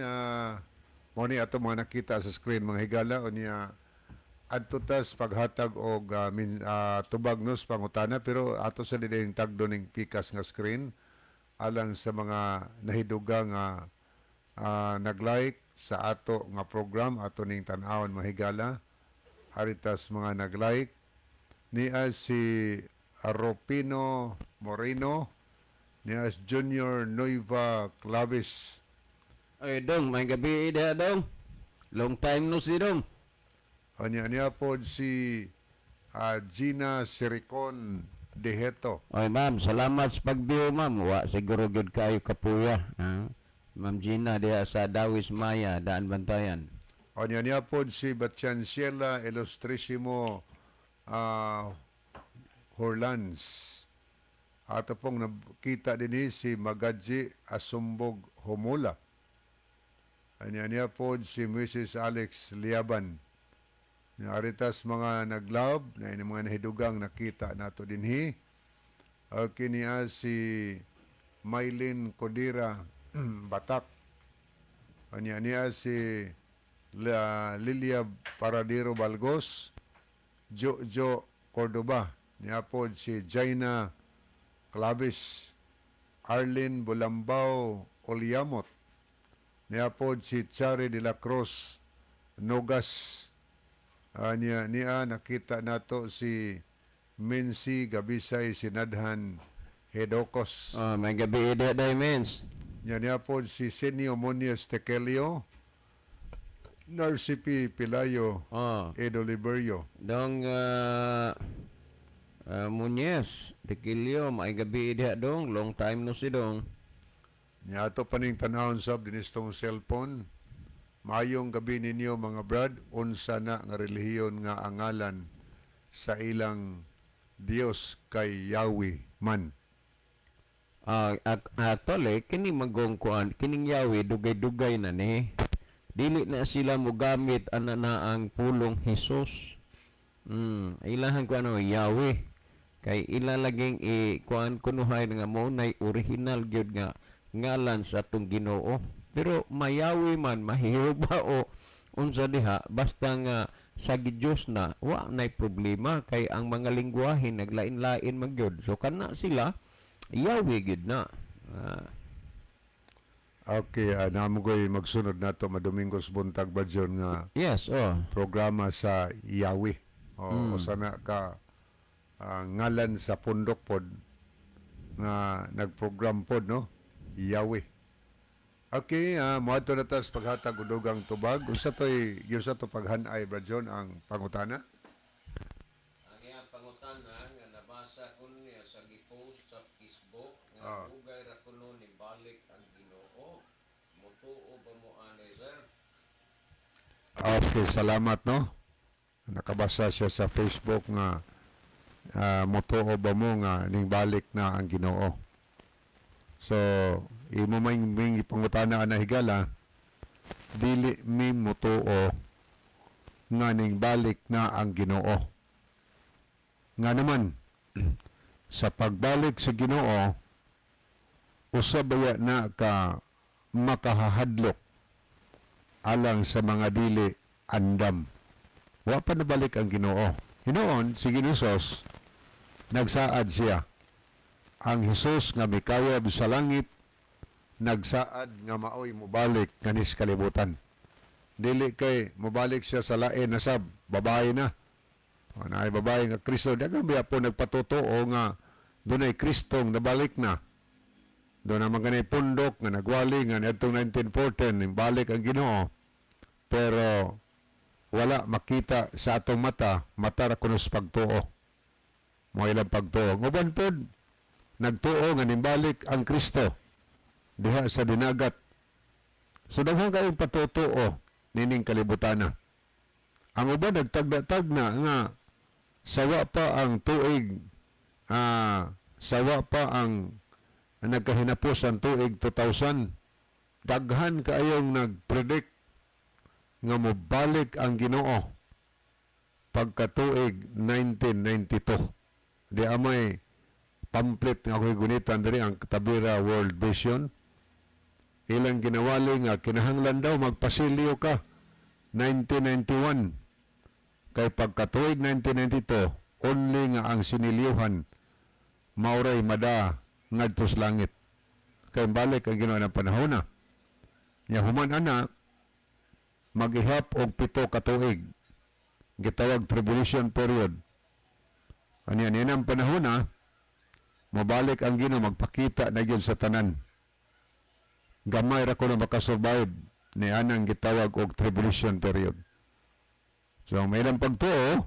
mo ni ato mga nakita sa screen, mga higala, o niya adto tas paghatag og tubag nos pangutana, pero ato sa dinhing tagdo ning pikas nga screen alang sa mga nahiduga nga nag-like sa ato nga program. Ato ning tan-awon, mga higala. Aritas mga nag-like niya si Aropino Moreno, niya si Junior Nueva Clavis. Ay dong, may gabi diha dong. Long time no see, dong. Anya niya pod si Gina Siricon Deheto. Oy ma'am, salamat sa pag-view, ma'am. Wa siguro gyud kayo kapuya. Ha? Ma'am Gina diha sa Dawis Maya, Daan Bantayan. Anya niya pod si Batianciela Ilustrisimo Horlans. Ato pong nakita din si Magadji Asumbog Humula. Anya niya pod si Mrs. Alex Liaban. Aritas mga nag-love na ini mga nahidugang nakita nato dinhi. Okay niya si Mylene Codira Batak. Anya niya si Lilia Paradero Balgos, Jojo Cordoba. Niya pod si Jaina Clavis, Arlene Bulambao Oliamot. Niya pod si Chari de la Cruz Nogas. Niya, niya nakita nato si Mincy Gabisay Sinadhan Hedokos. Oh, may gabi diha day, mens. Niya niya pod si Senio Monies Tekelio, Narcipi Pilayo, Oh, Edo Liberio. Dong Muñez, Tequilio, may gabi diha dong. Long time no see, dong. Niya ato paning tanawon sab dinistong cellphone. Maayong gabi ninyo, mga brad, unsa na nga relihiyon nga angalan sa ilang Dios kay Yahweh man? Actually, kini magong kuan, kining Yahweh dugay-dugay na ni. Dili na sila mogamit ana na ang pulong Jesus. Ilahan ko ano Yahweh. Kay ila laging i kuan kunuhay nga mo nay original gyud nga ngalan sa atong Ginoo. Pero mayawi man, mahihuba o unsa diha, basta nga sa Diyos na, wa nay problema kay ang mga lingwahe naglain-lain man gyud. So kana sila Yahweh gyud na. Okay, namo ko'y magsunod nato madomingos buntag ba dyan nga Yes, oh. programa sa Yahweh. O, usa na ka ngalan sa pundok pod nga nagprogram pod no Yahweh. Okay, moadto na tas paghatag og dugang tubag. Usa to'y usa to paghanay, Brad John, ang pangutana. Ang iyang pangutana nga nabasa ko niya sa gipost sa Facebook nga dugay ra kuno ni balik ang Ginoo. Mutuo ba mo ani, sir? Okay, salamat no. Nakabasa siya sa Facebook nga motuo ba mo nga ning balik na ang Ginoo. So, imo may ming ipangutana ana, higala, dili mi motuo nga ning balik na ang Ginoo. Nga naman sa pagbalik sa Ginoo, usa baya na ka makahahadlok alang sa mga dili andam? Wa pa nabalik ang Ginoo. Hinuon si Ginosos nagsaad siya. Ang Hesus nga mikawab sa langit nagsaad nga maoy mobalik nganis kalibutan. Dili kay mobalik siya sa lain na sab, babae na. O, naay babae nga Kristo. Daghang biya po nagpatotoo nga dunay Kristong nabalik na. Doon naman ganay pundok nga nagwali nga niadtong 1914 balik ang Ginoo. Pero wala makita sa atong mata, mata ra kuno sa pagtuo. Mo ilang pagtuo. Nguban pod nagtuo nga nimbalik ang Kristo diha sa dinagat. So daghan kayong patutuo nining kalibutana. Ang uban nagtagna-tagna nga sawa pa ang tuig, sawa pa ang Nagkahinapos ang tuig 2000, daghan kaayong nag-predict nga mobalik ang Ginoo pagkatuig 1992. Di amay pamphlet nga ako'y gunitan diri, ang Tabira World Vision. Ilang ginawali nga kinahanglan daw magpasilyo ka 1991 kay pagkatuig 1992, only nga ang sinilyuhan mauray mada ngadto sa langit kay balik ang Ginoo ng panahon na nya. Human ana, magihap og 7 ka tuig, gitawag tribulation period. Anya niya ang panahon na mabalik ang Ginoo, magpakita na gyud sa tanan. Gamay ra kuno makasurvive ni anang gitawag og tribulation period. So may ilang pagtuo,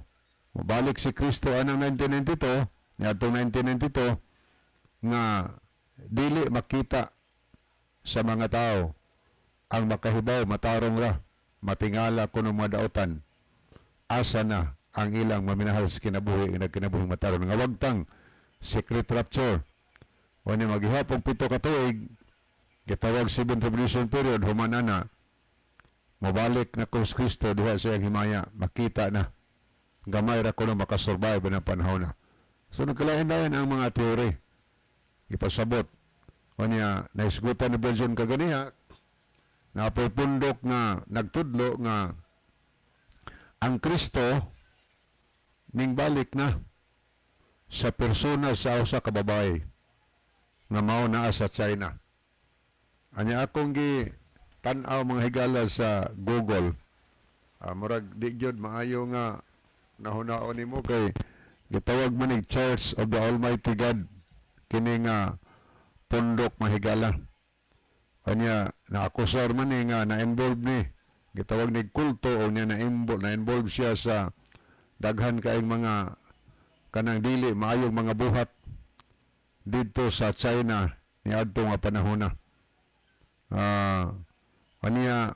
mabalik si Kristo anang 1992, niadtong 1992 nga dili makita sa mga tao. Ang makahibaw, matarong ra, matingala kuno mga dautan asa na ang ilang maminahal sa kinabuhi nga nagkinabuhi matarong nga wagtang secret rapture. O ni maghihapong 7 ka tuig, gitawag seven tribulation period. Human ana, mabalik na kung Kristo diha sa iyang himaya, makita na. Gamay ra kuno makasurvive ng panahon na. So nagkalain-lain ang mga teori ipasabot. O niya naisgutan ni Belgian kaganiha na pundok nga nagtudlo nga ang Kristo ning balik na sa persona sa usa ka babae nga mao naa sa China. Anya akong gi tan-aw, mga higala, sa Google. Murag di gyud maayo nga nahunaon nimo kay gitawag man nig Church of the Almighty God kini nga pundok, mahigala. Anya naakusar man ni nga na-involve ni, gitawag ni kulto, o niya na-involve siya sa daghan kaayong mga kanang dili maayong mga buhat didto sa China niadto nga panahon na. Aniya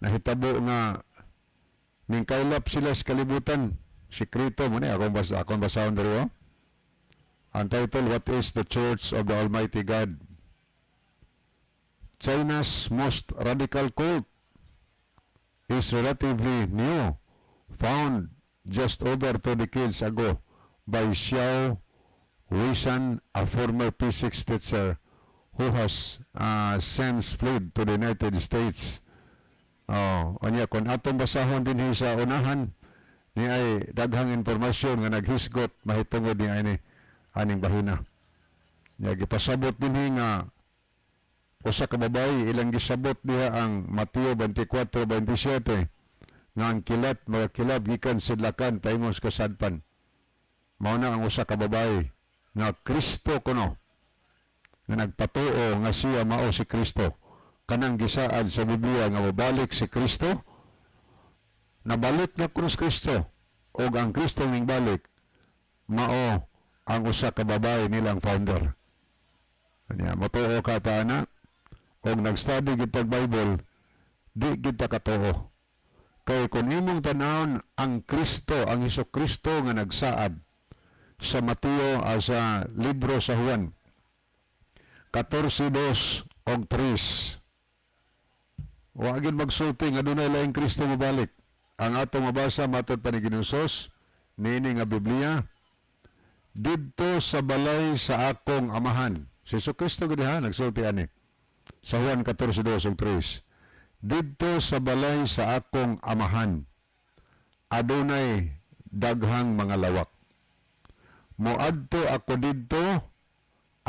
nahitabo nga ning kaylap sila sa kalibutan. Sekreto mo ni akong basahon diri, oh. Ang title, "What is the Church of the Almighty God?" China's most radical cult is relatively new, found just over 2 decades ago by Xiao Weisan, a former physics teacher who has since fled to the United States. Oh, unya kung atong basahon dinhi sa unahan ni ay daghang impormasyon nga naghisgot mahitungod ni ani aning bahina. Nya gipasabot dinhi nga usa ka babae, ilang gisabot diha ang Mateo 24:27 nga ang kilat magakilab gikan sidlakan paingon sa kasadpan. Mao na ang usa ka babae nga Kristo kuno, nga nagpatuo nga siya mao si Kristo, kanang gisaad sa Biblia nga mobalik si Kristo. Nabalik na kuno si Kristo, ug ang Kristo ning balik mao ang usa ka babae nilang founder. Anya motuo ka pa ana og nag-study gid Bible, di gid ta katuo kay kung imong tanawon ang Kristo, ang Hesus Kristo nga nagsaad sa Mateo, sa libro sa Juan 14:2 og 3, wa gid magsulti nga dunay laing Kristo mobalik. Ang atong mabasa matod pa ni Ginoong Hesus niini nga Biblia, "Didto sa balay sa akong amahan." Si Hesus Kristo gud ha nagsulti ani sa Juan 14:2 ug 3, "Didto sa balay sa akong amahan adunay daghang mga lawak. Moadto ako didto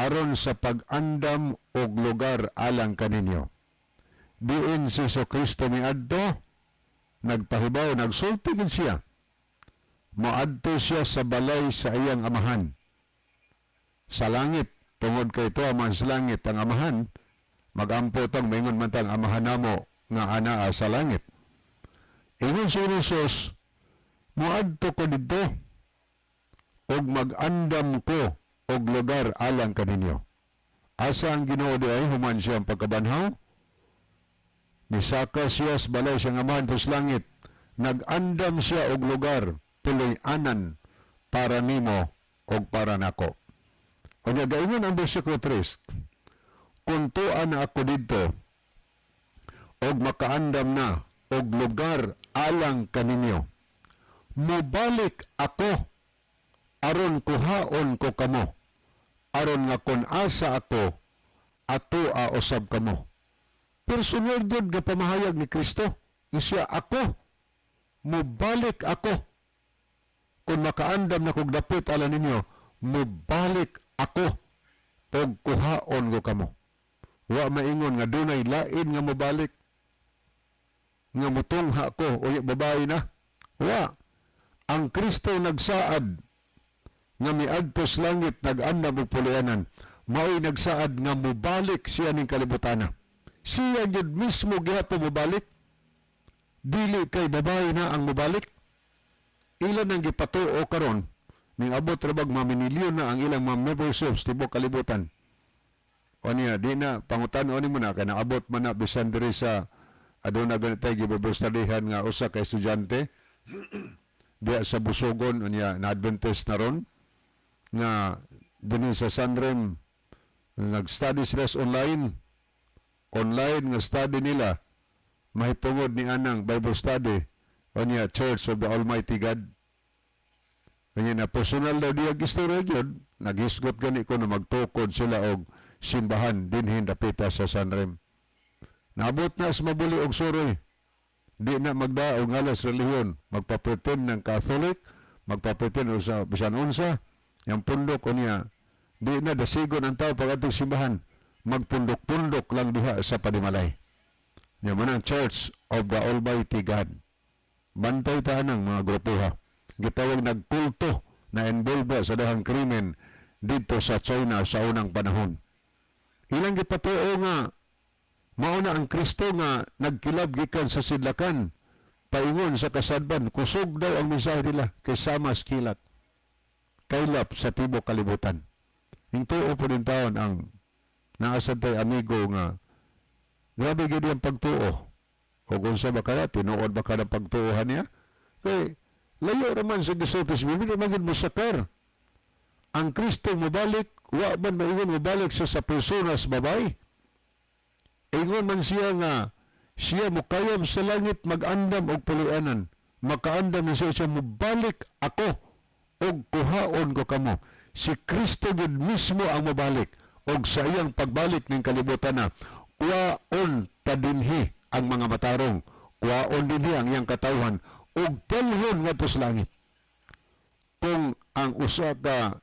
aron sa pag-andam og lugar alang kaninyo." Diin si Hesus Kristo miadto? Nagpahibaw, nagsulti gid siya. Moadto siya sa balay sa iyang amahan sa langit, tungod kay ito aman sa langit ang amahan. Magampo tang maingon man tang "Amahan namo nga anaa sa langit." Ingon si Jesus, "Moadto ko didto og mag-andam ko og lugar alang kaninyo." Asa ang Ginoo di ay human siya ang pagkabanhaw? Misaka siya sa balay siyang amahan sa langit. Nag-andam siya og lugar, puloy-anan para nimo og para nako. Unya gaingon ang bersikulo 3, "Kung tua na ako didto, og makaandam na og lugar alang kaninyo, mobalik ako aron kuhaon ko kamo, aron nga kon asa ako, atoa usab kamo." Personal gyud nga pamahayag ni Kristo. Siya ako, mobalik ako. Kung makaandam na kog dapit ala ninyo, mobalik ako og kuhaon ko kamo. Wa maingon nga dunay lain nga mobalik nga mutungha ko o babae na. Wa. Ang Kristo nagsaad nga miadto sa langit, nag-andam og puloy-anan. Mao'y nagsaad nga mobalik siya ning kalibutana. Siya gyud mismo gihapon mobalik. Dili kay babae na ang mobalik. Ilan ang gipatuo karon ning abot ra bag maminilyon na ang ilang mga memberships tibuok kalibutan. O niya, di na, pangutan-on nimo na, kay naabot man na bisan diri sa aduna ganit tay gibubustudihan nga usa ka estudyante diya sa Busogon, unya na Adventist na ron nga dinhi sa Sanrem nag-study sila sa online online nga study nila mahitungod ni anang Bible study. Unya Church of the Almighty God. Unya na personal daw diya istorya gyud, naghisgot gani ko na magtukod sila og simbahan dinhi dapita sa Sanrem. Naabot na sa mabuli og suroy, di na magdaog ngalas relihiyon, magpa-pretend ng Catholic, magpa-pretend og sa bisan unsa yang pundok ko niya, di na dasigon ang tao pag atong simbahan, magpundok-pundok lang diha sa panimalay niya mo ng Church of the Almighty God. Bantay ta ng mga grupo ha. Gitawag nagkulto na involve sa dahang krimen dito sa China sa unang panahon. Ilang gipatuo nga mauna ang Kristo nga nagkilab gikan sa sidlakan paingon sa kasadban. Kusog daw ang mensahe nila kay sama kilat kaylap sa tibok kalibutan. Hingtuo po din taon ang naasad tay amigo nga grabe gyud ang pagtuo. O kung sa ba kaya, tinuod ba ka ng pagtuohan niya? Kay layo raman sa gisulti sa Biblia, magid mo sakar. Ang Kristo mobalik, wa man maingon mobalik siya sa personas babay. Ingon man siya nga siya mukayam sa langit mag-andam og puloy-anan. Makaandam ni siya, siya mobalik ako og kuhaon ko kamo. Si Kristo gid mismo ang mobalik og sa iyang pagbalik ning kalibutan na kuwaon ta dinhi ang mga matarong, kuwaon dinhi ang iyang katawhan ug dalhon ngadto sa langit. Kung ang usa ka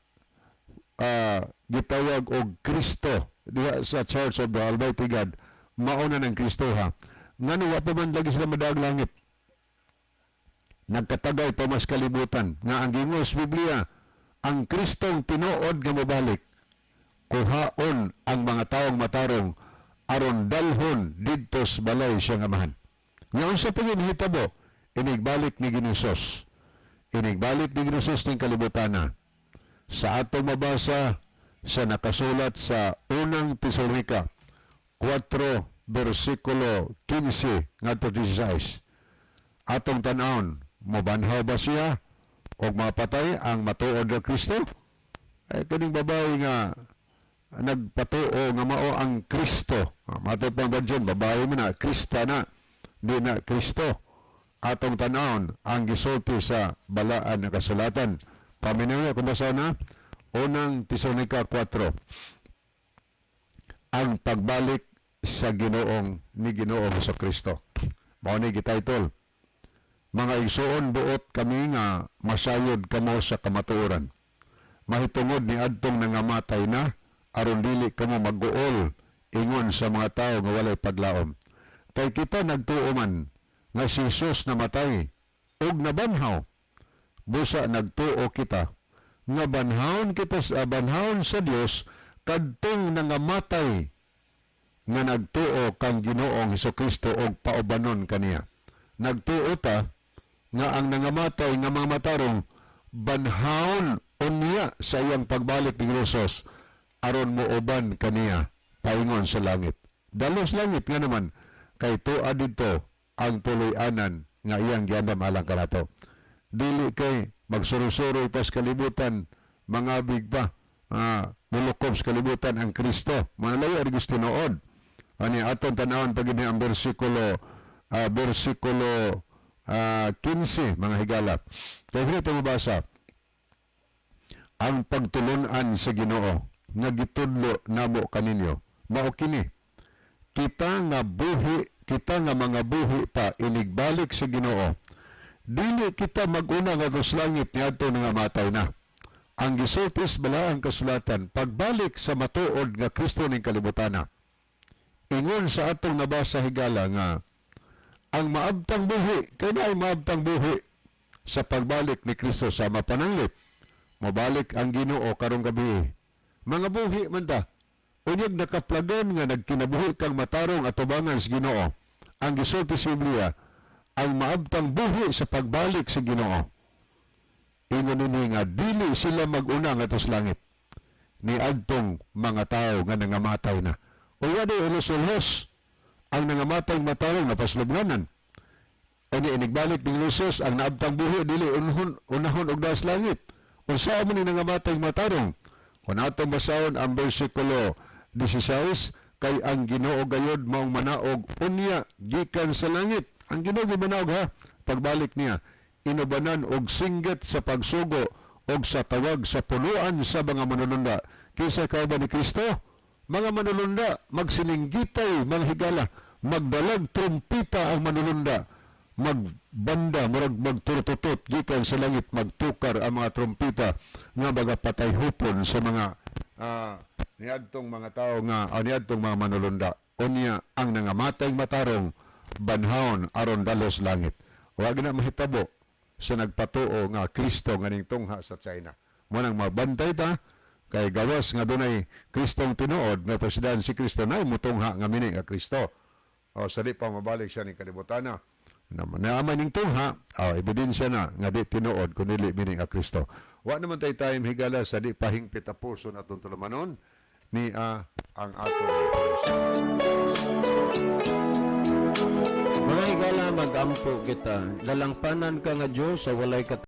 gitawag og Kristo diha sa Church of the Almighty God mao na ng Kristo ha, ngano wa pa man lagi sila madaog langit? Nagkatagay pa mas kalibutan nga ang gingos Biblia, ang Kristong tinuod nga mobalik, kuhaon ang mga taong matarong aron dalhon didto sa balay siyang Amahan. Nga unsa pa gyud hitabo inigbalik ni Ginoong? Inigbalik ni Ginoong ning kalibutan na sa atong mabasa sa nakasulat sa Unang Tesalonika 4 bersikulo 15 ngadto 16. Atong tan-awon, mobanhaw ba siya og mapatay ang matuod nga Kristo? Ay kaning babae nga nagpatuo nga mao ang Kristo. Ah, matod pang ba babae mo na, Krista na, di na Kristo. Atong tan-awon ang gisulti sa balaan nga kasulatan. Paminaw niya kung basa na, Unang Tesalonika 4. Ang pagbalik sa Ginoong ni Ginoong sa Kristo. Mao ni gititle. "Mga igsuon, buot kami nga masayod kamo sa kamatuoran mahitungod ni adtong nangamatay na, aron dili kamo magguol ingon sa mga tawo nga walay paglaom. Kay kita nagtuo man nga si Jesus namatay ug nabanhaw. Busa nagtuo kita nga banhawon kita sa banhawon sa Dios kadtong nangamatay nga nagtuo kang Ginoong Hesukristo og paubanon kaniya. Nagtuo ta nga ang nangamatay nga mga matarong banhawon unya sa iyang pagbalik ni Jesus aron mooban kaniya paingon sa langit. Dalos langit nga naman kay tuwa didto ang puloy-anan nga iyang giandam alang kanato. Dili kay magsuroy-suroy pas kalibutan, mangabig pa. Mulukob sa kalibutan ang Kristo. Manalayo rin gusto tinuod. Ani aton tanawon pag ang bersikulo 15, mga higala. Kaya ito mabasa ang pagtulunan sa Ginoo nga gitudlo namo kaninyo mao kini: kita nga buhi, kita nga mga buhi pa inigbalik sa Ginoo, dili kita maguna ngadto sa langit niadto nga matay na. Ang gisulti sa Balaang Kasulatan, pagbalik sa matuod nga Kristo ning kalibutana. Ingon sa atong nabasa, higala, nga ang maabtang buhi kay naay maabtang buhi sa pagbalik ni Kristo sa mapananglit. Mabalik ang Ginoo karong gabi. Mga buhi man ta. Unyag nakaplagan nga nagkinabuhi kang matarong atubangan sa Ginoo. Ang gisulti sa Biblia, ang maabtang buhi sa pagbalik sa Ginoo. Ingon nini nga dili sila mag-una ngadto sa langit ni adtong mga tao nga nangamatay na. O wala ulos-ulos ang nangamatay matarong napaslubnganan. Ani inigbalik ni Jesus, ang naabtang buhi dili unhon unahon og das langit. Unsa man ni nangamatay matarong? Kung atong basahon ang bersikulo 16, kay ang Ginoo gayod maong manaog unya gikan sa langit. Ang Ginoo manaog ha, pagbalik niya inubanan og singgit sa pagsugo og sa tawag sa punuan sa mga manununda. Kinsa kauban ni Kristo? Mga manununda magsininggitay, mga higala, magdalag trumpita ang manununda, magbanda, murag magturututot gikan sa langit, magtukar ang mga trumpita nga baga patay hupon sa mga niadtong mga tao nga niadtong mga manulunda. Unya ang nangamatay matarong banhawon aron dalos langit. Wa gina mahitabo sa nagpatuo nga Kristo nga ning tungha sa China. Mo nang mabantay ta kay gawas nga dunay Kristong tinuod nga presidente si Kristo na mutungha nga mini nga Kristo. O sa di pa mabalik siya ni kalibutana. Na naaman ning tungha, o ebidensya na nga di tinuod kun dili mini nga Kristo. Wa naman tay time, higala, sa di pahingpit a puso atong tulumanon ni ang atong Mga higala, magampo kita. Dalangpanan ka nga Diyos sa walay kat